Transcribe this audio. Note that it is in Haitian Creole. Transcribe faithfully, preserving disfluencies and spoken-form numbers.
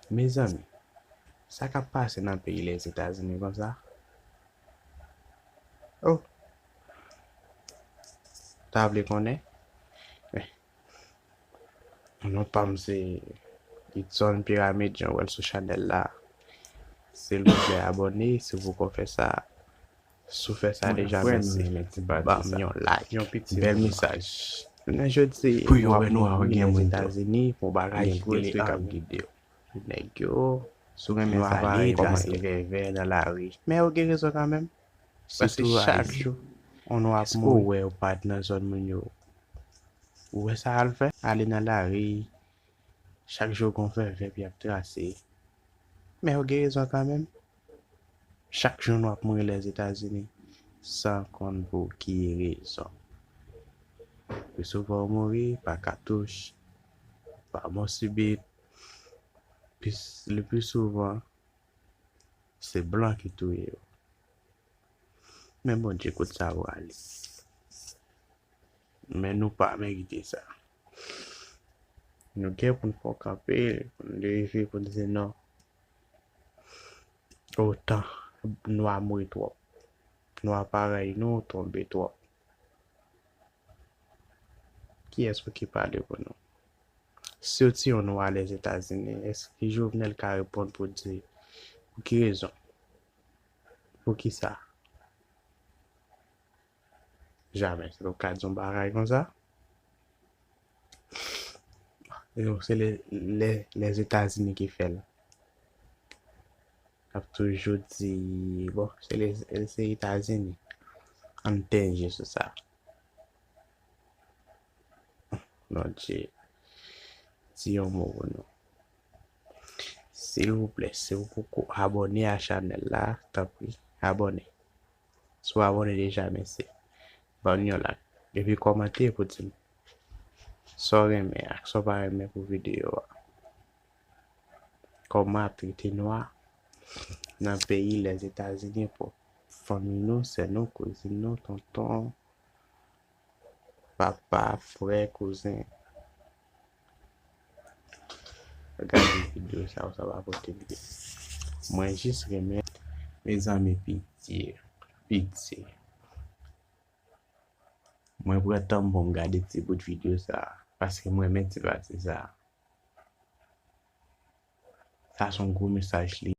Mezanmi, sa k ap pase nan peyi Lèzetazini konsa? Oh, ta vle konnen? Men, non pa m se Itson Pyramid, jan w wè l sou chanèl la. Silvouplè, abòne si w poko fè sa. Si w fè sa deja, mèsi. Ban m yon like, yon piti bèl mesaj. Jounen jodi, nou ap mouri Lèzetazini pou bagay ki rele anyen. Nèg yo, si w renmen vale, trase vèvè nan lari. Men yo gen rezon kanmenm. Paske chak jou, yon nwa ap mouri. Èske w wè yon pati nan zòn moun yo? Ou wè sa y al fè? Ale nan lari, chak jou gon vèvè y ap trase. Men yo gen rezon kanmenm. Chak jou nou ap mouri Lèzetazini san konn pou ki rezon. Pi souvan yo mouri pa katouch, pa mò sibit, pi, le pi souvan, se blan ki touye yo. Men Bondye, kote sa prale? Men nou pa merite sa. Nou gen pou n fè kanpe, pou n leve, pou n di non. Otan nwa mouri twòp. Nwa parèy nou tonbe twòp. Kiyès pou ki pale pou nou? Si yo tiye yon nwa Lèzetazini, èske Jovenel ka reponn pou di pou ki rezon? Poukisa? Jamè, se ou ka di yon bagay konsa? Yo, se lè, lè, Lèzetazini ki fè l. Ap toujou di, bon, se lè, se Etazini. Ann tèt je sou sa. Bondye, di yon mo pou nou. Silvouplè, si w poko abòne a chanèl la, tanpri, abòne. Si w abòne deja, mèsi. Ban n yon like. Epi kòmante pou di m sa w renmen ak sa w pa renmen pou videyo a. Kòman ap trete nwa nan peyi Lèzetazini pou fanmi nou, sè nou, kouzin nou, tonton, papa, frè, kouzen. Gade videyo sa yo, sa va pote m byen. Mwen jis renmen, mezanmi, pitye, pitye. Mwen pran tan m pou m gade ti bout videyo sa a, paske mwen renmen ti pati sa a. Sa se yon gwo mesaj li.